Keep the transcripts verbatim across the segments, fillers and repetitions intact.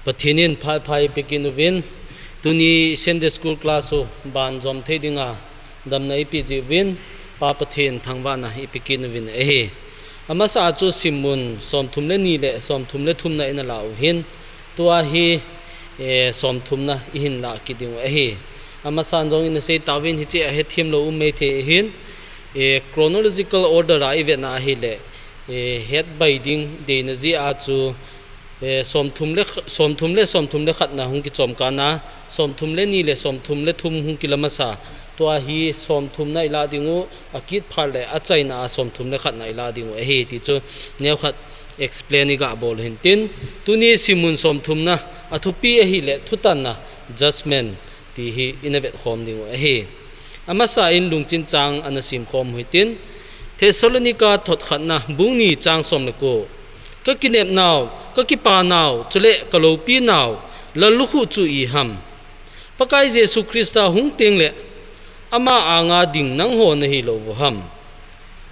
Pathen in phat pha eipeh kit uvin, tuni Sunday School class u banjom thei dinga damna eipeh jiuvin, Pa Pathen thangvahna eipeh kit uvin ahi. Amasa chu simmun somthum le ni le somthum le thumna ina lah u ahin, tua hi, eh, somthumna ihin lah kit diu ahi. Amasan jong ina sei tauvin hiche a hethem lou um maithei ahin, eh, chronological order a ivetna ahile, eh, het bai ding deina jeh a chu, eh, somthum le kh-, somthum le, somthum le khatna hung kichom kana, somthum le ni le somthum le thum hung kila masa. Tua hi somthumna ilah diu, akit phat le achaina a somthum le khatna ilah diu ahi ti chu neokhat explain iga bol hintin. Tuni simmun somthumna athupi ahile thutanna, judgment, ti hi ina vetkhom diu ahi. Amasa in lungchin chang ana simkhom u hitin, Thessalonica thot khatna bung ni chang som le ko. Ka kinepnau, ka kipanau, chule ka loupinau, lallukhuh chu iham? Pakai Jesu Christa hung tengle ama anga ding nangho nahilou u ham?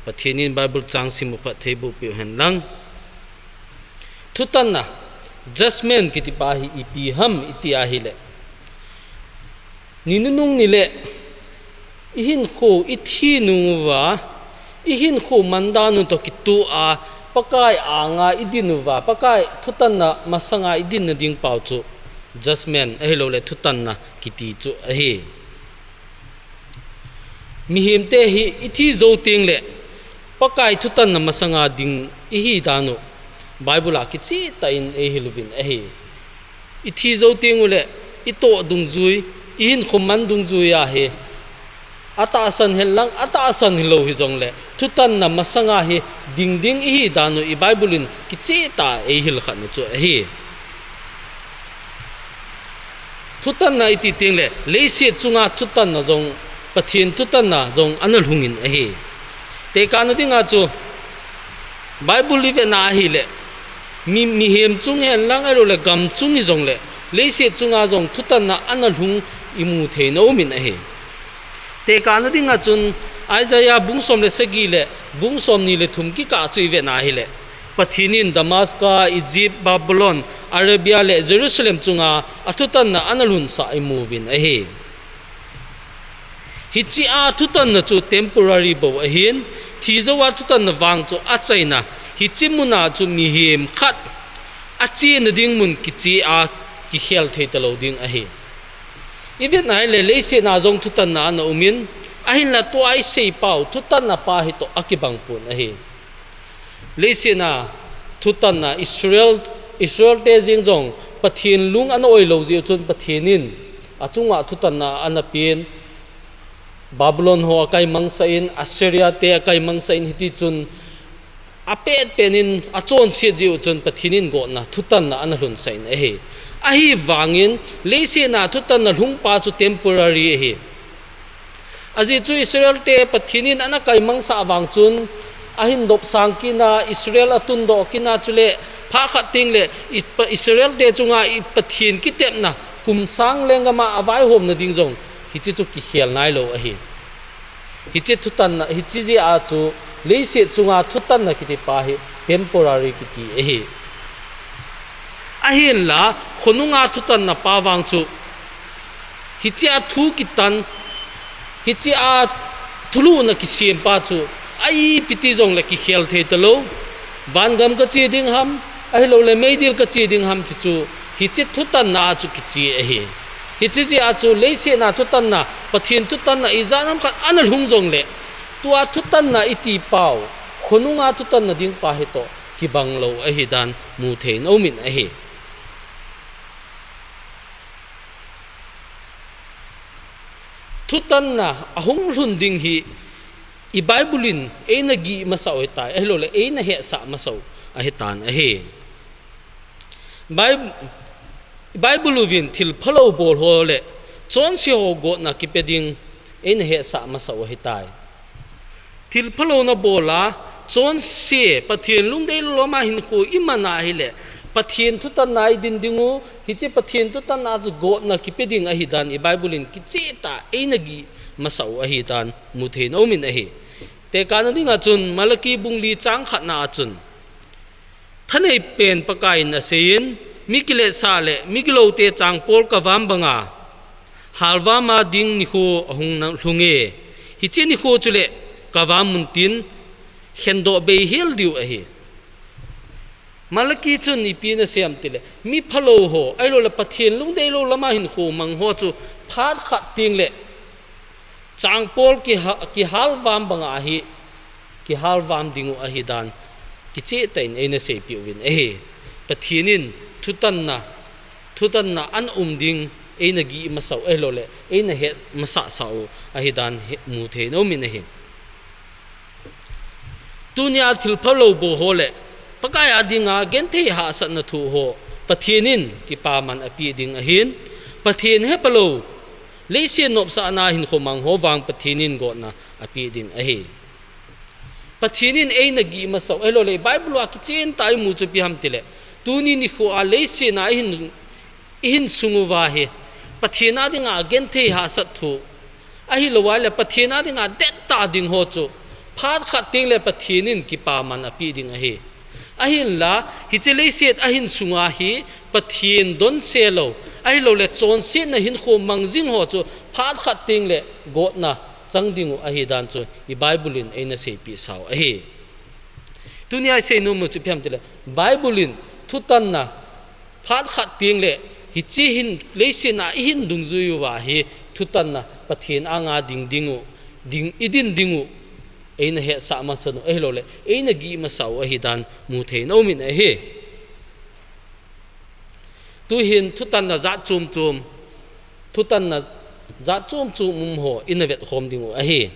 Pathen in Bible chang sim u phattheiboh peh u hen lang. Thutanna, judgment kiti pa hi ipi ham iti ahile, ni nunung nile ihinkho ithi nung uva, ihinkho mandan u toh kitoh a, Pakai anga idin uva, Pakai thutanna masanga idinna ding pau chu judgment ahilouleh thutanna kiti chu ahi. Mihemte hi ithi jou tengle Pakai thutanna masanga ding ihi dan u Bible a kichehtah in eihil uvin ahi. Ithi jou tenguleh itoh dungjui, ihinkho man dungjui a hi atahsan hen lang, atahsan hilou hijongle thutanna masanga hi ding ding ihi dan u i Bible in kichehtah a eihil khat u chu ahi. Thutanna iti tengle leiset chunga thutanna jong, Pathen thutanna jong ana lhungin ahi. Tekahna dinga chu Bible ivetna ahile, mi, mihem chung hen lang ahilouleh gam chung hijongle, leiset chunga jong thutanna ana lhung imu theina umin ahi. Tekahna dinga chun Isaiah bung som le sagi le bung somni le thum kikah chu ivetna ahile, Pathen in Damascus, Egypt, Babylon, Arabia le Jerusalem chunga athutanna ana lhunsah imu uvin ahi. Hichea thutanna chu temporary bou ahin, thi jouva thutanna vang chu achaina, hiche muna chu mihem khat achena ding mun kichea kikhel thei talou ding ahi. Ivetna ahile leiset a jong thutanna ana umin, ahinla tua isei pau thutanna pa hitoh akibang pon ahi. Leiset a thutanna Israel, Israel te jeng jong Pathen lung ana oi lou jeh u chun Pathen in achunga thutanna ana pen, Babylon ho akaimangsah in, Assyria te akaimangsah in, hitichun apet pen in achonset jeh u chun Pathen in gotna thutanna ana lhunsah in ahi. Ahivangin leiset a thutanna lhung pa chu temporary ahi. Ajeh chu Israel te Pathen in ana kaimangsah vang chun ahin dopsang kit a, Israel atundoh kit a, chule phat khat tengle i pa, Israel te chunga i Pathen kitepna kum sang lenggam a avaihomna ding jong hiche chu kikhel nailou ahi. Hiche thutanna, hiche jeh a chu leiset chunga thutanna kiti pa hi temporary kiti ahi. Ahinla khonunga thutanna pa vang chu hichea thu kitan, hichea thulhuhna kisem pa chu a ipi ti jongle kikhel thei talou. Vangam kache ding ham, ahilouleh meidil kache ding ham ti chu, hiche thutanna a chu kiche ahi. Hiche jeh a chu leiset a thutanna, Pathen thutanna ijat ham khat ana lhung jongle, tua thutanna iti pau, khonunga thutanna ding pa hitoh kibang lou ahi dan mu thei in aumin ahi. Thutanna ahung lhun ding hi i Bible in eina gih masah u ahitai, ahilouleh eina hetsah masah u ahitan ahi. Bi-, Bible uvin thil phalou bol ho le chonse ho gotna kipe ding eina hetsah masah u ahitai. Thil phalou nabol a, chonse, Pathen lungdei loloma hinkho iman a ahile, Pathen thutanna idin ding u, hiche Pathen thutanna chu gotna kipe ding ahi dan i Bible in kichehtah eina gih masah u ahi dan mu thei in aumin ahi. Tekahna dinga chun Malachi bung li chang khatna a chun, Thanei pen Pakai in aseiyin, Mi kiletsah le mi giloute changpawl kavam banga halvama ding nikho ahung lhunge. Hiche nikho chule kavam muntin khendoh bei hel diu ahi. Malaki chun ipi ana seiyem tile, mi phalou ho, ahilouleh Pathen lungdeilou lama hinkho mang ho chu phat khat tengle changpawl kiha-, kihalvam banga hi kihalvam dingu ahidan kichehtah in eina seipeh uvin ahi. Pathen in thutanna, thutanna ana um ding eina gih masau ahilouleh eina het masasau ahidan he-, muthei in aumin ahi. Tunia thil phalou bol ho le Pakai a dinga genthei hahsatna thoh ho Pathen in kipaman apeh ding ahin, Pathen hephalou, leiset nopsahna hinkho mang ho vang Pathen in gotna apeh ding ahi. Pathen in eina gih masau ahilouleh Bible a kichehtah a imu chu ipi ham tile, tuni nikho a leiset a ihin, ihin sung uva hi Pathen a dinga genthei hahsat thoh, ahilouleh Pathen a dinga dettah ding ho chu phat khat tengle Pathen in kipaman apeh ding ahi. Ahinla, hiche leiset a hin sunga hi Pathen donse lou, ahilouleh chonsetna hinkho mang jing ho chu phat khat tengle gotna chang dingu ahidan chu i Bible in eina seipeh sau ahi. Tunia isei nom u chu ipi ham tile, Bible in thutanna phat khat tengle hiche hin leiset a ihin dungjui uva hi thutanna Pathen anga ding dingu, ding, idin dingu eina hetsah masau ahilouleh eina gih masau ahidan muthei in aumin ahi. Tuhin thutanna jat chom chom, thutanna jat chom chom um ho ina vetkhom dingu ahi.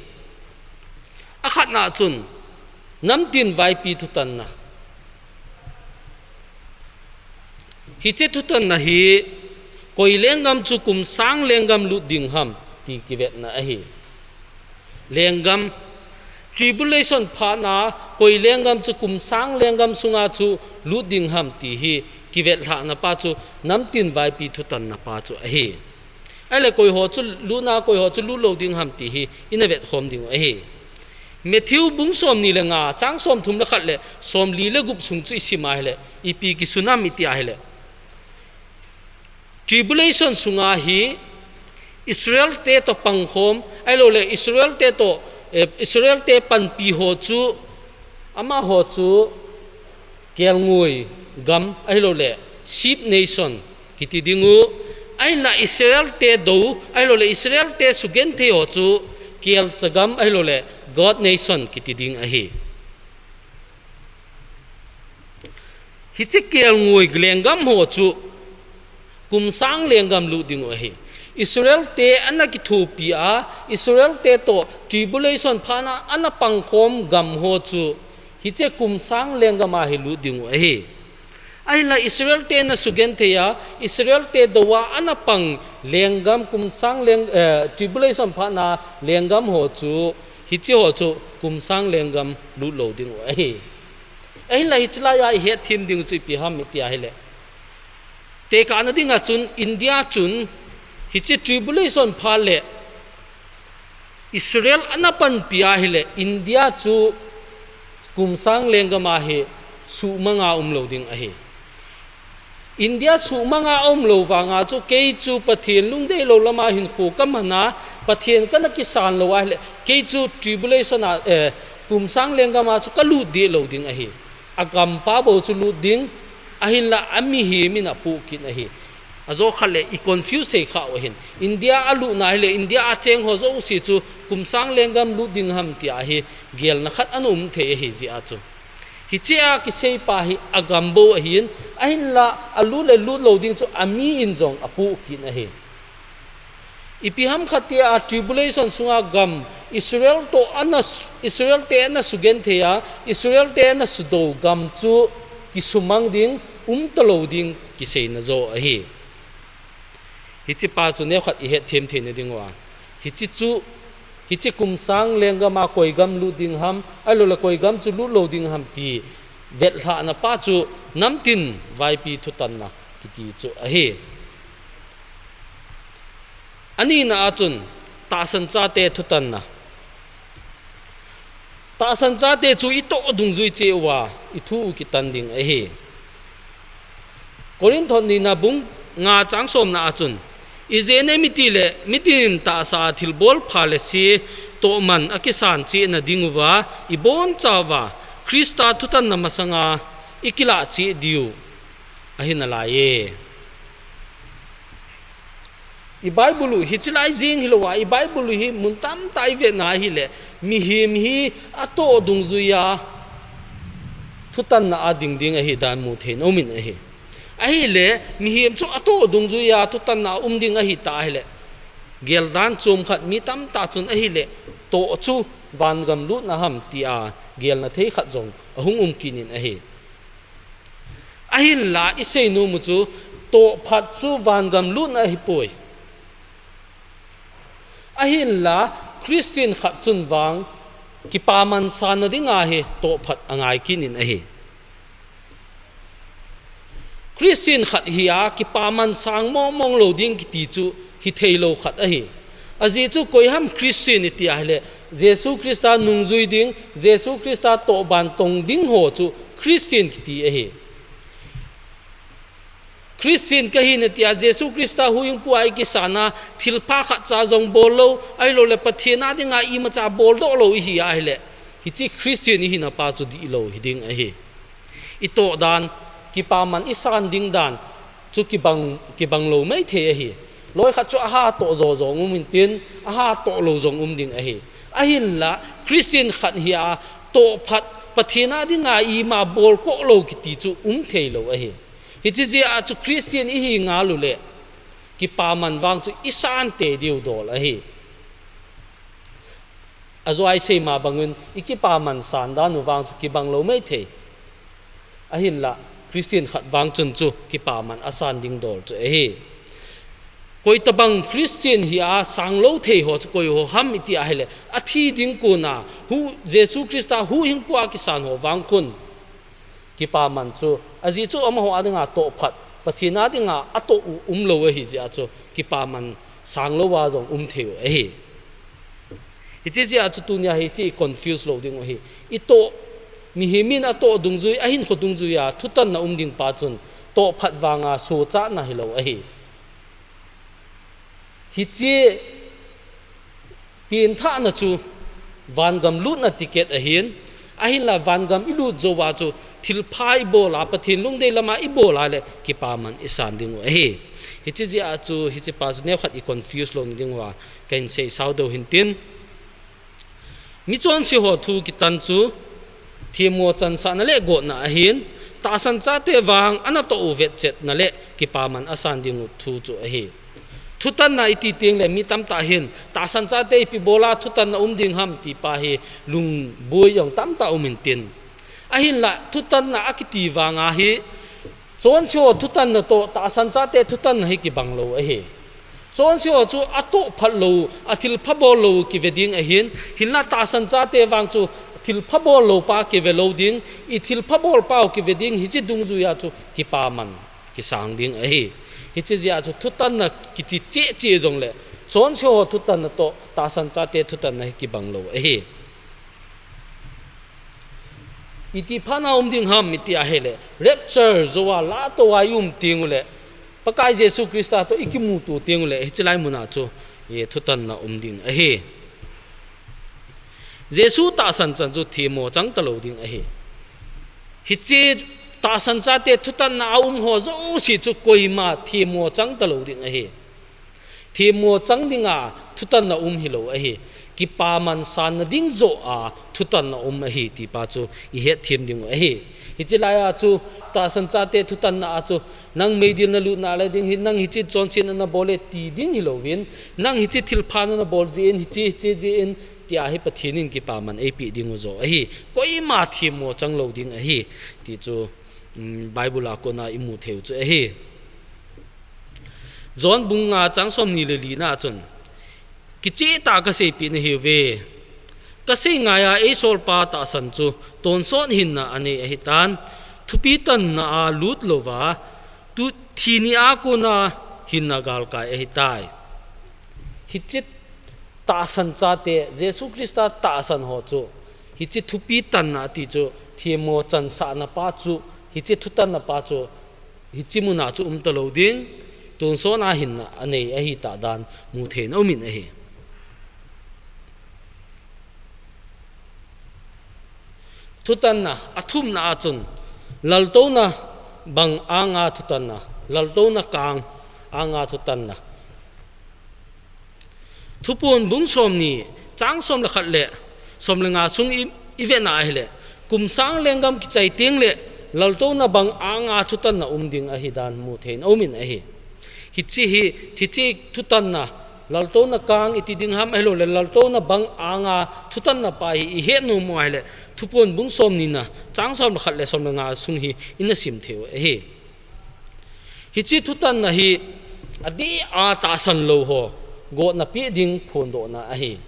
Akhatna chun namtin vaipi thutanna. Hiche thutanna hi koi lenggam chu kum sang lenggam lut ding ham ti kivetna ahi. Lenggam, tribulation phatna koi lenggam chu kum sang lenggam sunga chu lut ding ham ti hi kivetlhahna pa chu namtin vaipi thutanna pa chu ahi. Ahile koi ho chu lutna, koi ho chu lut lou ding ham ti hi ina vetkhom dingu ahi. Matthew bung somni le nga, chang somthum le khat le somli le gup sung chu isim ahile ipi kisun ham iti ahile, tribulation sunga hi Israel te toh pangkhom, ahilouleh Israel te toh, eh, Israel te panpi ho chu, amaho chu kelngoi gam, ahilouleh sheep nation kiti dingu, ahinla Israel te dou, ahilouleh Israel te sugenthei ho chu kelcha gam, ahilouleh goat nation kiti ding ahi. Hiche kelngoi lenggam ho chu kum sang lenggam lut dingu ahi. Israel te ana kithopi a, Israel te toh tribulation phatna ana pangkhom gam ho chu hiche kum sang lenggam a hi lut dingu ahi. Ahinla Israel te ana sugenthei a, Israel te dou a ana pang lenggam kum sang leng-, eh, tribulation phatna lenggam ho chu, hiche ho chu kum sang lenggam lut lou dingu ahi. Ahinla hiche laiya ihet them ding chu ipi ham iti ahile, tekahna dinga chun India chun hiche tribulation phat le Israel ana panpi ahile India chu kum sang lenggam a hi suhmanga um lou ding ahi. India suhmanga um lou vanga chu kei chu Pathen lungdeilou lama hinkho kaman a, Pathen kana kisan lou ahile kei chu tribulation a, eh, kum sang lenggam a chu kalut deh lou ding ahi. Agam pa bou chu lut ding, ahinla amihem in apoh kit ahi. Ajo khat le i confuse thei khah u ahin. India alutna ahile India a cheng ho jouse chu kum sang lenggam lut ding ham tia hi gelna khat ana um thei ahi jeh a chu. Hiche a kisei pa hi agam bou ahin, ahinla alut le lut lou ding chu ami in jong apoh kit ahi. Ipi ham khat tia tribulation sunga gam Israel toh ana s-, Israel te ana sugenthei a, Israel te ana sudou gam chu kisumang ding, umta lou ding kiseina jo ahi. Hiche pa chu neokhat ihet them theina diuva, hiche chu, hiche kum sang lenggam a koi gam lut ding ham, ahilouleh koi gam chu lut lou ding ham ti vetlhahna pa chu namtin vaipi thutanna kiti chu ahi. Anina a chun tahsan chate thutanna. Tahsan chate chu itoh dungjui cheh uva ithu u kitan ding ahi. Korinth nina bung nga chang somna a chun, ijeh inem itile midin tahsa a thilbol pha le se tohman akisan cheh na diuva ibonchauva Christa thutanna masanga ikilah cheh diu ahi nalaiye. I Bible u hiche lai jeng hilouva, i Bible u hi mun tamtah ivet na ahile, mihem hi atoh dungjuiya thutanna a ding ding ahi dan mu thei in aumin ahi. Ahile, mihem chu atoh dungjuiya thutanna a um ding ahitah ahile, geldan chom khat mi tamtah chun ahile, toh chu vangam lutna ham tia gelna thei khat jong ahung um kit in ahi. Ahinla, isei nom u chu, toh phat chu vangam lutna ahipoi. Ahinla, Christian khat chun vang kipaman sanna dinga hi toh phat angai kit in ahi. Christian khat hi a kipaman sang mong mong lou ding kiti chu hithei lou khat ahi. Ajeh chu koiham Christian iti ahile, Jesu Christa nungjui ding, Jesu Christa tohban tong ding ho chu Christian kiti ahi. Christian kahi natia Jesu Christa huhhingpu a ikisan a thilpha khatcha jong bol lou, ahilouleh Pathen a dinga imacha boldoh lou ihi ahile, hiche Christian ihina pa chu dihlou hiding ahi. Itoh dan, kipaman isan ding dan chu kibang, kibang lou maithei ahi. Loi khat chu aha toh jo jong um intin, aha toh lou jong um ding ahi. Ahinla, Christian khat hi a toh phat Pathen a dinga ima bolkoh lou kiti chu um thei lou ahi. Hiche jeh a chu Christian ihi ngal uleh, kipaman vang chu isan tei diu dol ahi. Ajo a isei ma bangin, ikipaman san dan u vang chu kibang lou maithei. Ahinla, Christian khat vang chun chu kipaman asan ding dol chu ahi. Koitabang Christian hi a sang lou thei ho chu koi ho ham iti ahile, athi ding kona, hu, Jesu Christa huhhingpu a kisan ho vang khun kipaman chu, ajeh chu amaho a dinga toh phat, Pathen a dinga atoh u um lou ahi jeh a chu, kipaman sang lou a jong um thei u ahi. Hiche jeh a chu tunia hiche i confuse lou ding u ahi. Itoh, mihem in atoh dungjui, ahinkho dungjuiya thutanna um ding pa chun, toh phat vanga sochatna hilou ahi. Hiche penthahna chu vangam lutna ticket ahin, ahinla vangam ilut jouva chu thilpha ibol a, Pathen lungdei lama ibol a le kipaman isan ding u ahi. Hiche jeh a chu, hiche pa chu neokhat i confuse lou na ding uva kahin sei sao deu hintin. Michonse ho thu kitan chu themmo chansahna le gotna ahin, tahsan chate vang ana toh u vetchetna le kipaman asan ding u thu chu ahi. Thutanna iti teng le mi tamtah hin, tahsan chate ipi bol a thutanna um ding ham ti pa hi lungboi jong tamtah um intin. Ahinla, thutanna akiti vanga hi, chonse ho thutanna toh, tahsan chate thutanna hi kibang lou ahi. Chonse ho chu atoh phat lou, athilpha bol lou kive ding ahin, hinla tahsan chate vang chu thilpha bol lou pa kive lou ding, i thilpha bol pau kive ding, hiche dungjuiya chu kipaman kisang ding ahi. Hiche jeh a chu thutanna kichi cheh cheh jongle, chonse ho thutanna toh, tahsan chate thutanna hi kibang lou ahi. Iti phat a um ding ham iti ahile, rapture jouva lahtouva i um teng ule, Pakai Jesu Christa toh i kimuto teng ule, hiche lai muna chu, e, thutanna um ding ahi. Jesu tahsan chan chu themmo chang talou ding ahi. Hiche tahsan chate thutanna a um ho jouse chu koima themmo chang talou ding ahi. Themmo chang dinga thutanna um hilou ahi. Kipaman sanna ding joh a thutanna um ahi ti pa chu i hetthem ding u ahi. Hiche lai a chu tahsan chate thutanna a chu nang meidil na lutna le ding hi, nang hiche chonsetna na bol e ti ding hilouvin, nang hiche thilpha na na bol jeh in, hiche, hiche jeh in, tia hi Pathen in kipaman eipeh ding u joh ahi. Koima themmo chang lou ding ahi. Ti chu, um, Bible a kona i mu thei u chu ahi. John bung nga chang somni le li na chun, kicheh tah a kaseipeh nahiuve. Kasei ngai a eisolpa tahsan chu tonsot hinna anei ahitan, thupi tanna a lut louva, tu thi ni a kona hinna galkai ahitai. Hiche tahsan chate, Jesu Christa tahsan ho chu, hiche thupi tanna ati chu, themmo chansahna pa chu, hiche thutanna pa chu, hiche muna chu umta lou ding, tonsot a hinna anei ahi tah dan mu thei in aumin ahi. Thutanna, athumna a chun, laltouna bang anga thutanna, laltouna kang anga thutanna. Thuphon bung somni, chang som le khat le som le nga sung i, i vetna ahile, kum sang lenggam kichai teng le, laltouna bang anga thutanna um ding ahi dan mu thei in aumin ahi. Hiche hi, hiche thutanna, laltouna kang iti ding ham ahilou le, laltouna bang anga thutanna pa hi i het nom u ahile, Thuphon bung somni na, chang som le khat le som le nga sung hi ina sim thei u ahi. Hiche thutanna hi adeh a tahsan lou ho gotna pe ding phondohna ahi.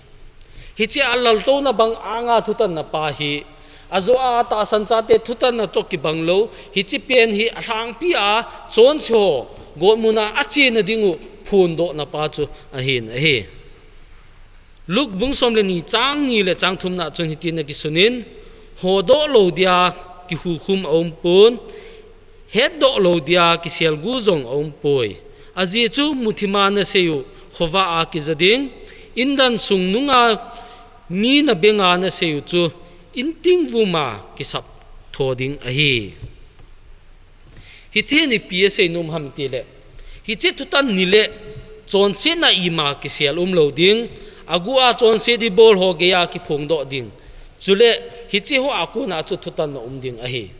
Hiche a laltouna bang anga thutanna pa hi, ajo a tahsan chate thutanna toh kibang lou, hiche pen hi alhangpi a chonse ho gotmun a achena ding u phondohna pa chu ahin ahi. Luke bung som le ni chang ni le chang thumna chun hitin akisun in, hodoh lou dia kihukhum aum pon, hetdoh lou dia kiselgu jong aum poi. Ajeh chu muthim a nasei u khovah a kija ding, indan sung nunga mi nabenga nasei u chu inting vum a kisap tho ding ahi. Hiche hi ipi asei nom ham tile, hiche thutan ni le chonsetna ima kisel um lou ding, agu a chonset ibol ho geiya kiphongdoh ding. Chule hiche ho a kona chu thutanna um ding ahi.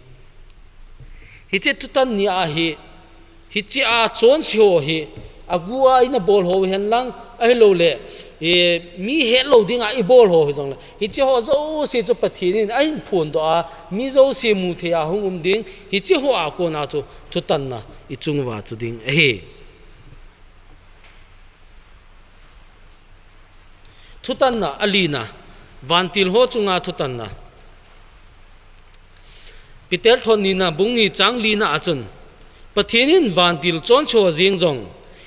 Hiche thutan ni a hi, hiche a chonse ho hi, agu a ina bol ho hen lang, ahilou le, e, mi het lou ding a ibol ho hijong le, hiche ho jouse chu Pathen in ahin phondoh a, mi jouse mu thei a hung um ding, hiche ho a kona chu thutanna ichung uva chu ding ahi. Thutanna alina, vantil ho chunga thutanna. Peter thot nina bung ni chang lina a chun, Pathen in vantil chonse ho jeng jong,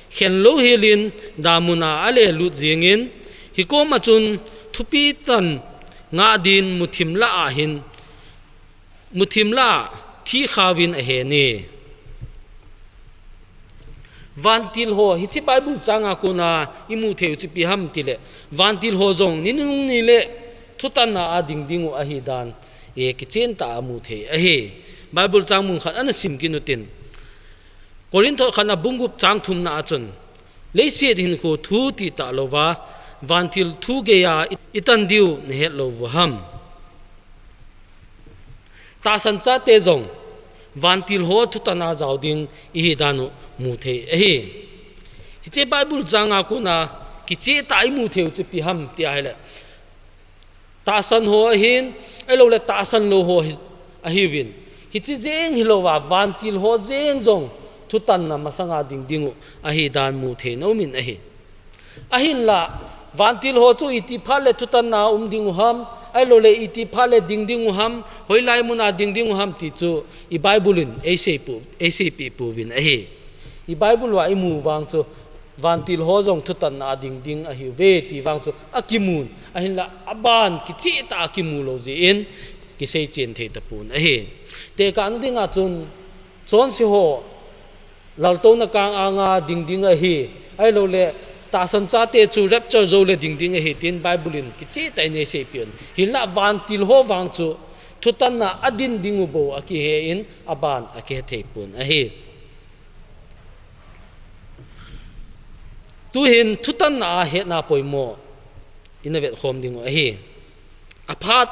khen louhel in damun a alelut jeng in, hikom a chun thupi tah in ngah din muthim lah a hin, muthim lah a thi khah uvin ahen e. Vantil ho, hiche Bible chang a kona imu thei u chu ipi ham tile, vantil ho jong ni nung ni le thutanna a ding ding u ahi dan, e, kichen tah a mu thei ahi. Bible chang mun khat ana sim kit u hitin. Korinth khatna bung gup chang thumna a chun, leiset hinkho thu ti tah louva, vantil thu geiya i, itan diu nahet lou u ham. Tahsan chate jong, vantil ho thutan a jao ding ihi dan u mu thei ahi. Hiche Bible chang a kona kichen tah a imu thei u chu ipi ham ti ahile, tahsan ho ahin, ahilou le tahsan lou ho hi, ahiuvin. Hiche jeng hilouva, vantil ho jeng jong thutanna masanga ding ding u ahi dan mu thei in aumin ahi. Ahinla, vantil ho chu iti phat le thutanna um ding u ham, ahilou le iti phat le ding ding u ham, hoilai mun a ding ding u ham ti chu i Bible in eisei pu, eisei peh pouvin ahi. I Bible uva imu vang chu, vantil ho jong thutanna a ding ding ahiuve ti vang chu akimun, ahinla aban kichen tah a kimu lou jeh in kisei chen thei tapon ahi. Tekahna dinga chun, chonse ho laltouna kang anga ding ding ahi, ahilou le tahsan chate chu rapture jou le ding ding ahi tin Bible in kichen tah in eisei peh un. Hinla vantil ho vang chu thutanna a ding ding u bou akihe in aban akihe thei pon ahi. Tuhin thutanna a hetna poimo ina vetkhom ding u ahi. Aphat,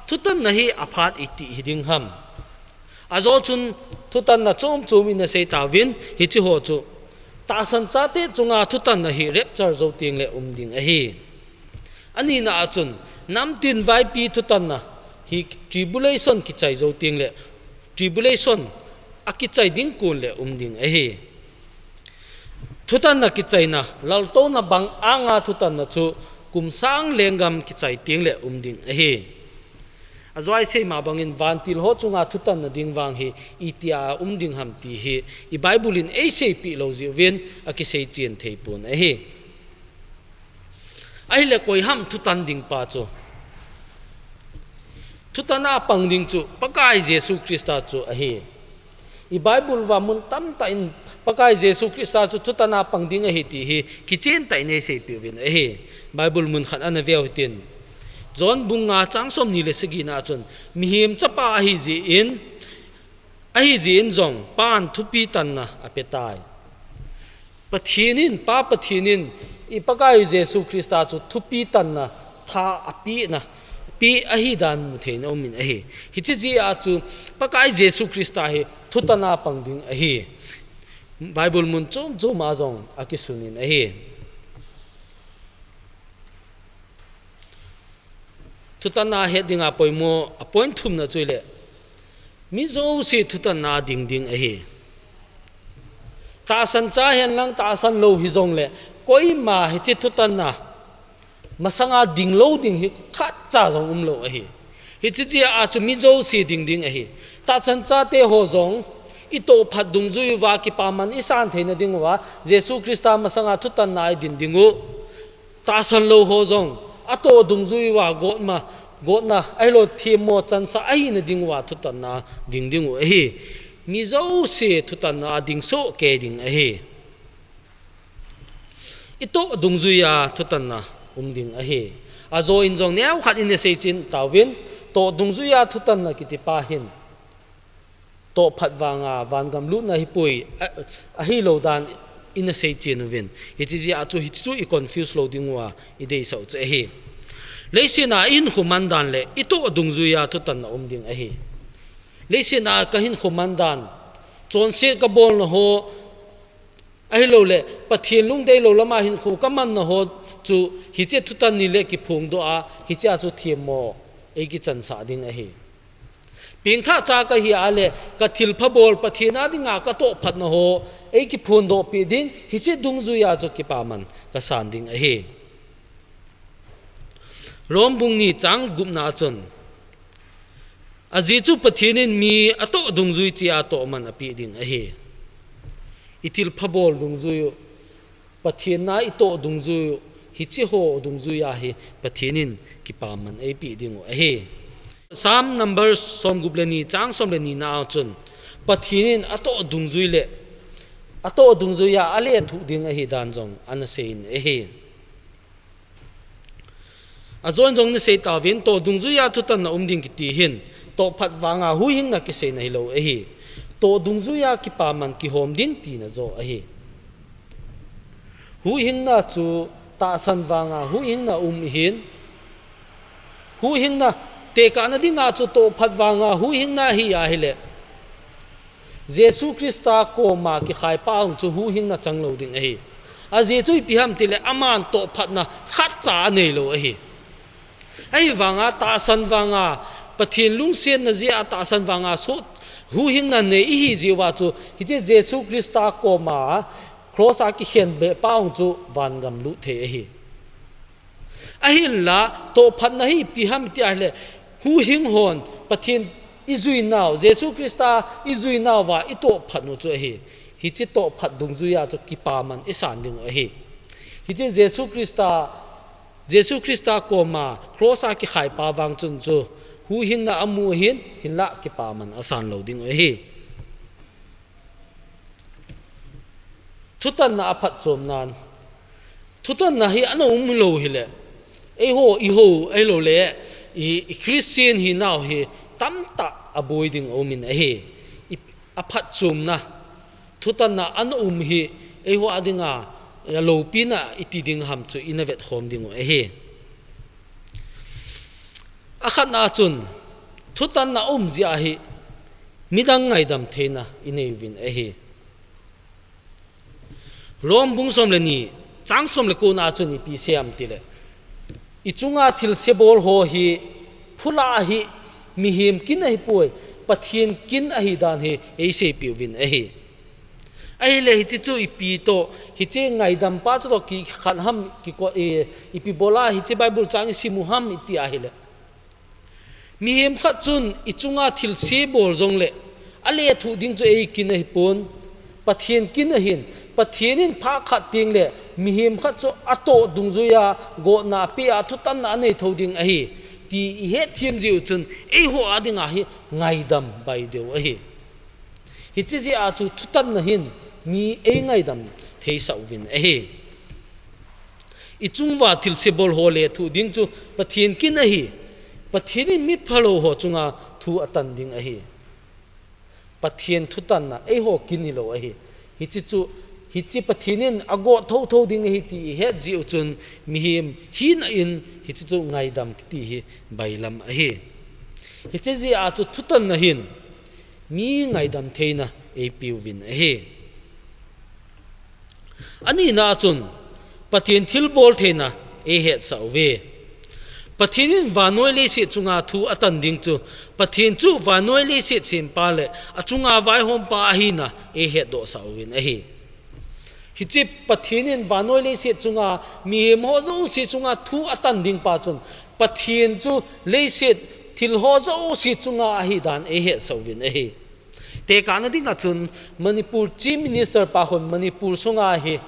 thutanna hi aphat iti hi ding ham. Ajo chun thutanna chom chom ina sei tauvin, hiche ho chu tahsan chate chunga thutanna hi rapture jou teng le um ding ahi. Anina a chun, namtin vaipi thutanna hi tribulation kichai jou teng le, tribulation a kichai ding kon le um ding ahi. Thutanna kichaina, laltouna bang anga thutanna chu kum sang lenggam kichai teng le um ding ahi. Ajo a isei ma bangin vantil ho chunga thutanna ding vang hi itia um ding ham ti hi i Bible in eisei peh lou jeh uvin akisei chen thei pon ahi. Ahile koi ham thutan ding pa chu? Thutan a pang ding chu Pakai Jesu Christa chu ahi. I Bible uva mun tamtah in Pakai Jesu Christa chu thutanna pang ding ahi ti hi kichentah in eiseipeh uvin ahi. Bible mun khat ana veu hitin. John bung nga chang somni le sagina chun, mihem chapa ahi jeh in, ahi jeh in jong Pan thupi tanna apetai. Pathen in, Pa Pathen in i Pakai Jesu Christa chu thupi tanna, tha apehna, peh ahi dan mu thei in aumin ahi. Hiche jeh a chu Pakai Jesu Christa hi thutanna pang ding ahi. Bible mun chom chom a jong akisunin ahi. Thutanna het dinga poimo a point thumna chu ahile, mi jouse thutanna ding ding ahi. Tahsan cha hen lang tahsan lou hijongle, koima hiche thutanna masanga ding lou ding hi khatcha jong umlou ahi. Hiche jeh a chu mi jouse ding ding ahi. Tahsan chate ho jong i tohphat dungjui uva kipaman i san theina diuva Jesu Christa masanga thutanna i din diu. Tahsan lou ho jong atoh dungjui uva gotna, gotna ahilou themmo chansa ahina diuva thutanna ding diu ahi. Mi jouse thutanna ding soh kei ding ahi. I toh dungjuia thutanna um ding ahi. Ajo in jong neokhat ina seichen tauvin, toh dungjuia thutanna kitipa hin tohphat vanga vangam lutna hipoi, a, ahilou dan ina seichen uvin. Hiche jeh a chu, hichu i confuse lou diuva i deisah u chu ahi. Leiset a i hinkho man dan le i toh dungjuia thutanna um ding ahi. Leiset a ka hinkho man dan, chonset ka bolna ho, ahilouleh Pathen lungdeilou lama hinkho ka manna ho chu hiche thutan ni le kiphongdoh a, hichea chu themmo ei kichansah ding ahi. Pengthah cha ka hi a le, ka thilpha bol Pathen a dinga ka tohphatna ho ei kiphondoh peh ding, hiche dungjuia chu kipaman ka san ding ahi. Rom bung ni chang gupna a chun, ajeh chu Pathen in mi atoh dungjui cheh a tohman apeh ding ahi. I thilpha bol dungjui u, Pathen a i toh dungjui u, hiche ho dungjuia hi Pathen in kipaman eipeh diu ahi. Psalm number somgup le ni chang som le ni na a chun, Pathen in atoh dungjui le, atoh dungjuia alethuh ding ahi dan jong ana seiyin ahi. Ajo in jong ina sei tauvin, toh dungjuia thutanna um ding kiti hin, tohphat vanga huhhingna kiseina hilou ahi. Toh dungjuia kipaman kihom ding tina jo ahi. Huhhingna chu tahsan vanga huhhingna um ahin, huhhingna tekahna dinga chu tohphat vanga huhhingna hi ahile, Jesu Christa koma kikhaipa hung chu huhhingna changlou ding ahi. Ajeh chu ipi ham tile, aman tohphatna khatcha aneilou ahi. Ahivanga tahsan vanga, Pathen lungsetna jeh a tahsan vanga so, huhhingna nei ihi jeh uva chu, hiche Jesu Christa koma cross a kikhenbeh pa hung chu vangam lut thei ahi. Ahinla, tohphatna hi ipi ham iti ahile, huhhing hon Pathen i juinau, Jesu Christa i juinauva i tohphat u chu ahi. Hiche tohphat dungjuia chu kipaman i san diu ahi. Hiche Jesu Christa, Jesu Christa koma cross a kikhaipa vang chun chu huhhingna amu ahin, hinlah kipaman asan lou diu ahi. Thutanna aphatchomnan, thutanna hi ana um lou hile, eiho, eiho, ahilouleh i, i Christian hinau hi tamtah aboi ding aumin ahi. I, aphatchomna, thutanna ana um hi eiho a dinga aloupina iti ding ham chu ina vetkhom diu ahi. Akhatna chun, thutanna um jeh a hi midang ngaidam theina inei uvin ahi. Rom bung som le ni, chang som le kona chun ipi asei em tile, i chunga thilse bol ho hi, phulah hi, mihem kin ahipoi, Pathen kin ahi dan hi eiseipeh uvin ahi. Ahile hiche chu ipi toh, hiche ngaidam pa chu toh kikhat ham, kiko-, i, ipi bola hiche Bible chang isim u ham iti ahile, mihem khat chun i chunga thilse bol jongle, alethuh ding chu ei kin ahipon, Pathen kin ahin, Pathen in phat khat tengle mihem khat chu atoh dungjuia gotna apeh a thutanna anei thou ding ahi, ti i hetthem jeh u chun eiho a dinga hi ngaidam bai deu ahi. Hiche jeh a chu thutanna hin mi eingaidam theisah uvin ahi. Ichung uva thilse bol ho lethuh ding chu Pathen kin ahi. Pathen in miphalou ho chunga thu atan ding ahi. Pathen thutanna eiho kin hilou ahi. Hiche chu, hiche Pathen in agot thotho ding ahi ti ihet jeh u chun mihem hina in hiche chu ngaidam kiti hi bailam ahi. Hiche jeh a chu thutanna hin mi ngaidam theina eipeuvin ahi. Anina chun Pathen thilbol theina eihetsah uve. Pathen in vannoi leiset chunga thu atan ding chu Pathen chu vannoi leiset sempa le achunga vaihompa ahina eihetdohsah uvin ahi. Hiche Pathen in vannoi leiset chunga mihem ho jouse chunga thu atan ding pa chun Pathen chu leiset thil ho jouse chunga ahidan eihetsah uvin ahi. Tekahna dinga chun Manipur Chief Minister pa khun Manipur sunga hi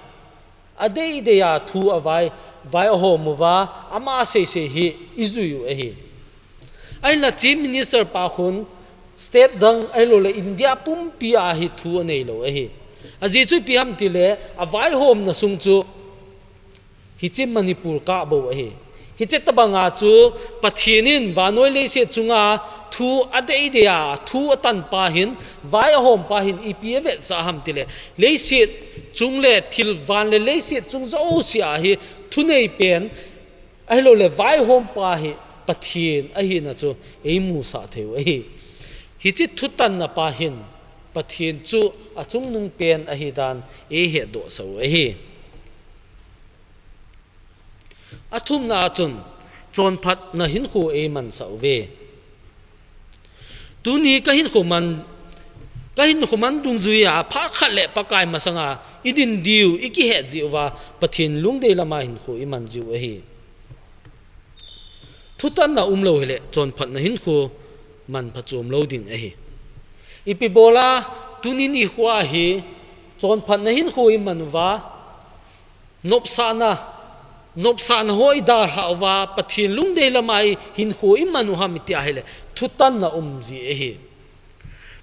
adeidei a thu avai, vai ahom uva, ama seisei hi ijui u ahi. Ahinla Chief Minister pa khun state dang ahilouleh India pumpi a hi thu aneilou ahi. Ajeh chu ipi ham tile avaihomna sung chu hiche Manipur kah bou ahi. Hiche tobanga chu Pathen in vannoi leiset chunga thu adeidei a thu atan pa hin, vai ahom pa hin ipi avetsah ham tile leiset chung le thil van le leiset chung jouse a hi thunei pen ahilouleh vaihompa hi Pathen ahina chu eimusah thei u ahi. Hiche thutanna pa hin Pathen chu achungnung pen ahidan eihetdohsah u ahi. Athumna a chun chonphatna hinkho eimansah uve. Tuni kahinkho man, kahinkho man dungjuia phat khat le Pakai masanga idin diu ikihet jeh uva Pathen lungdei lama hinkho iman jiu ahi. Thutanna umlou hile chonphatna hinkho man phachom lou ding ahi. Ipi bola tuni nikhoa hi chonphatna hinkho iman uva, nopsahna, nopsahna ho idalhah uva Pathen lungdei lama ihinkho iman u ham iti ahile thutanna um jeh ahi.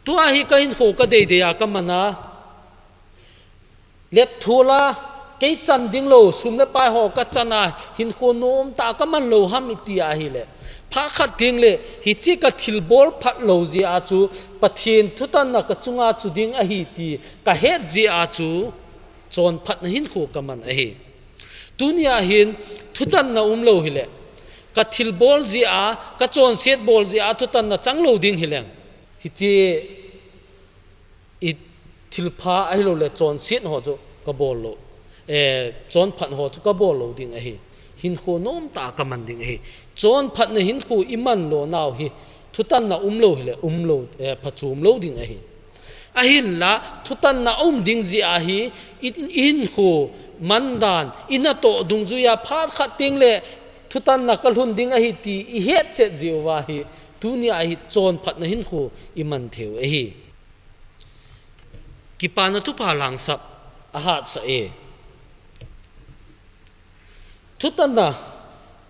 Tua hi kahinkho kadeidei a kaman a, lepthol a, kei chan dinglou sum le pai ho kachan a hinkho nomtah kaman lou ham iti ahile, phat khat tengle hiche kathilbol phatlou jeh a chu Pathen thutanna kachunga chu ding ahi ti kahet jeh a chu chonphatna hinkho kaman ahi. Tunia hin thutanna umlou hile, kathilbol jeh a, kachonset bol jeh a thutanna changlou ding hileng, hiche ithilpha ahilouleh chonset ho chu kabol lou, eh, chonphat ho chu kabol lou ding ahi. Hinkho nomtah kaman ding ahi. Chonphatna hinkho iman lonau hi thutanna umlou hile umlou, eh, phachom lou ding ahi. Ahinla thutanna aum ding jeh a hi i, ihinkho mandan, inatoh dungjuia phat khat tengle thutanna kalhun ding ahi ti ihetchet jeh uva hi tunia hi chonphatna hinkho iman thei u ahi. Kipana Thupha lhangsap ahatsah e. Thutanna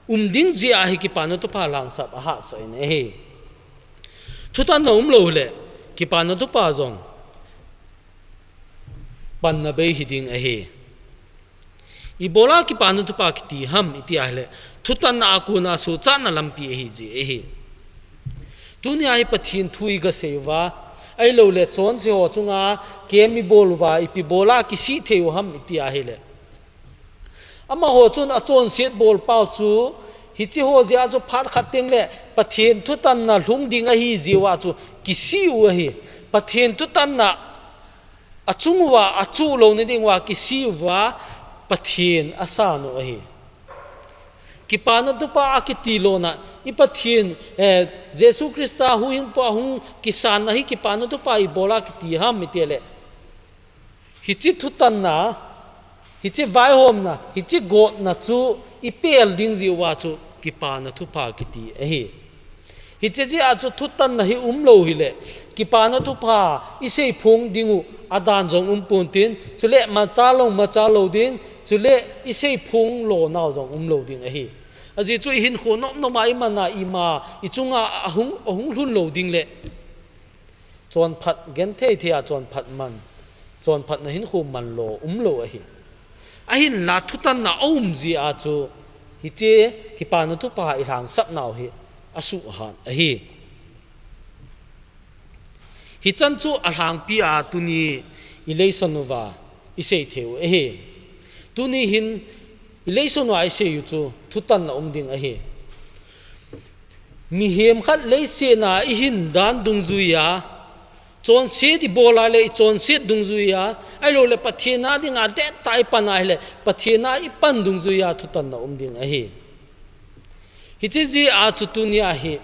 um ding jeh a hi Kipana Thupha lhangsap ahatsah in ahi. Thutanna umlou hile Kipana Thupha jong panna bei hiding ahi. Ibola Kipana Thupha kiti ham iti ahile, thutanna a kona sochatna lampi ahijeh ahi. Tunia hi Pathen thu igasei uva, ahilouleh chonse ho chunga camp ibol uva ipi bola kisih thei u ham iti ahile, amaho chun achonset bolpau chu hiche ho jeh a chu phat khat tengle Pathen thutanna lhung ding ahijeh uva chu kisih u ahi. Pathen thutanna achung uva achuh louna ding uva kisih uva Pathen asan u ahi. Kipana Thupha akiti lona i Pathen, eh, Jesu Christa huhhingpu a hung kisanna hi Kipana Thupha ibola kiti ham itile, hiche thutanna, hiche vaihomna, hiche gotna chu ipel ding jeh uva chu Kipana Thupha kiti ahi. Hiche jeh a chu thutanna hi umlou hile, Kipana Thupha iseiphong ding u adan jong umponte, chule machal jong machal lou ding, chule iseiphong lonau jong umlou ding ahi. Ajeh chu ihinkho nomnom a iman a ima ichunga ahung, ahung lhun lou ding le Chonphat genthei thei a chonphat man, chonphatna hinkho man lo, um lo ahi. Ahinla thutanna a um jeh a chu, hiche kipana thupha i lhangsap nau hi asuhhat ahi. Hichan chu alhangpi a tuni i lesson uva i sei thei u ahi. Tuni hin i lesson uva i sei u chu thutanna um ding ahi. Mihem khat leiset a i hin dan dungjuia, chonset i bol a le i chonset dungjuia, ahilou le Pathen a dinga dettah i pan a ahile Pathen a i pan dungjuia thutanna um ding ahi. Hiche jeh a chu tuni a hi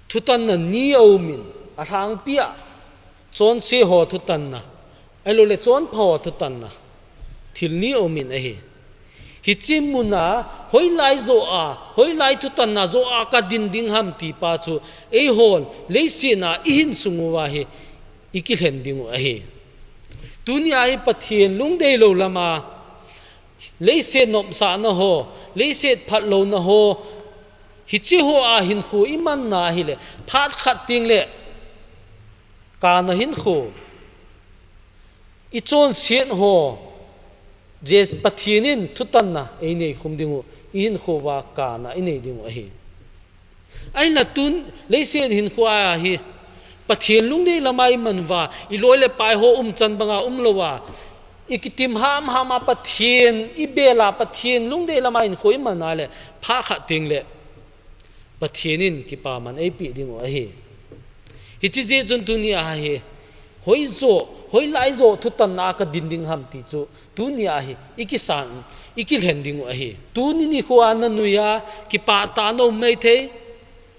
thutanna ni a um in, alhangpi a chonse ho thutanna, ahilou le chonpha ho thutanna, thil ni a um in ahi. Hiche mun a hoilai joh a, hoilai thutanna joh a ka din ding ham ti pa chu, eihon leiset a i hin sung uva hi i kilhen ding u ahi. Tuni a hi Pathen lungdei lou lam a, leiset nopsahna ho, leiset phatlouna ho, hiche ho a hinkho i man na ahile, phat khat teng le kana hinkho, i chonset ho, Jesu Pathen in thutanna ei nei khum ding u, i hinkho uva kana i nei ding u ahi. Ahinla tun leiset hinkho a hi Pathen lungdei lam a i man uva, i loi le pai ho umchan banga um lou a, i kitim hamham a Pathen i bel a, Pathen lungdei lam a hinkho i man a le, phat khat teng le Pathen in kipaman ei peh ding u ahi. Hiche jeh chun tuni a hi, hoijoh, hoilai joh thutanna a ka din ding ham ti chu, tuni a hi i kisan, i kilhen ding u ahi. Tuni nikho a na nui a kipah tah na um maithei,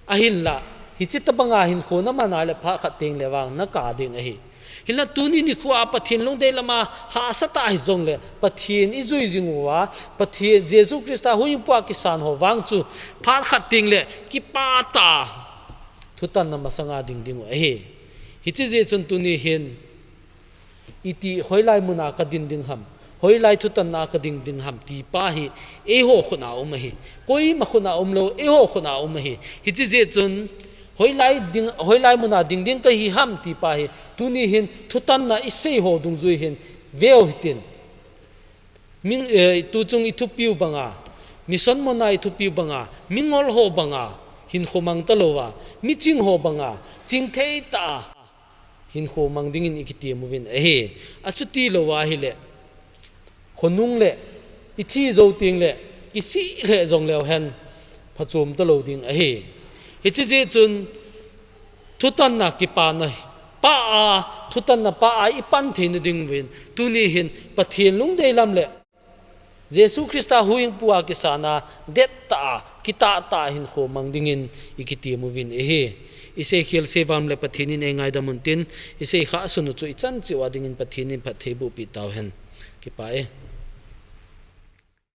ahinla hiche tobang a hinkho na man a le phat khat teng le vang na ka ding ahi. Hinla tuni nikho a Pathen lungdei lam a hahsa tah hijong le, Pathen i jui jing uva, Pathen Jesu Christa huhhingpu a kisan ho vang chu phat khat teng le kipah tah thutanna masang a ding ding u ahi. Hiche jeh chun tuni hin, iti hoilai mun a ka din ding ham, hoilai thutanna a ka din ding ham ti pa hi eiho khut a um ahi. Koima khut a um lou, eiho khut a um ahi. Hiche jeh chun hoilai ding, hoilai mun a ding ding ka hi ham ti pa hi, tuni hin thutanna i sei ho dungjui hin veu hitin. Min, eh, tuchung i thupiu banga, mission mun a i thupiu banga, mingol ho banga hinkho mang ta lou a, miching ho banga chingthei tah a hinkho mang dingin i kitem uvin ahi. Achuti lou ahile, khonung le i thi jou teng le, kisih lheh jong leu hen phachom ta lou ding ahi. Hiche jeh chun thutanna kipana pa a, thutanna pa a i pan theina ding uvin, tuni hin Pathen lungdei lam le Jesu Christa huhhingpu a kisan a dettah a, kitah tah a hinkho mang dingin i kitem uvin ahi. I seikhel seivam le Pathen in ei ngaidam un tin, i seikhah sun u chu i chan cheh uva dingin Pathen in phatthei boh peh tau hen. Kipah e.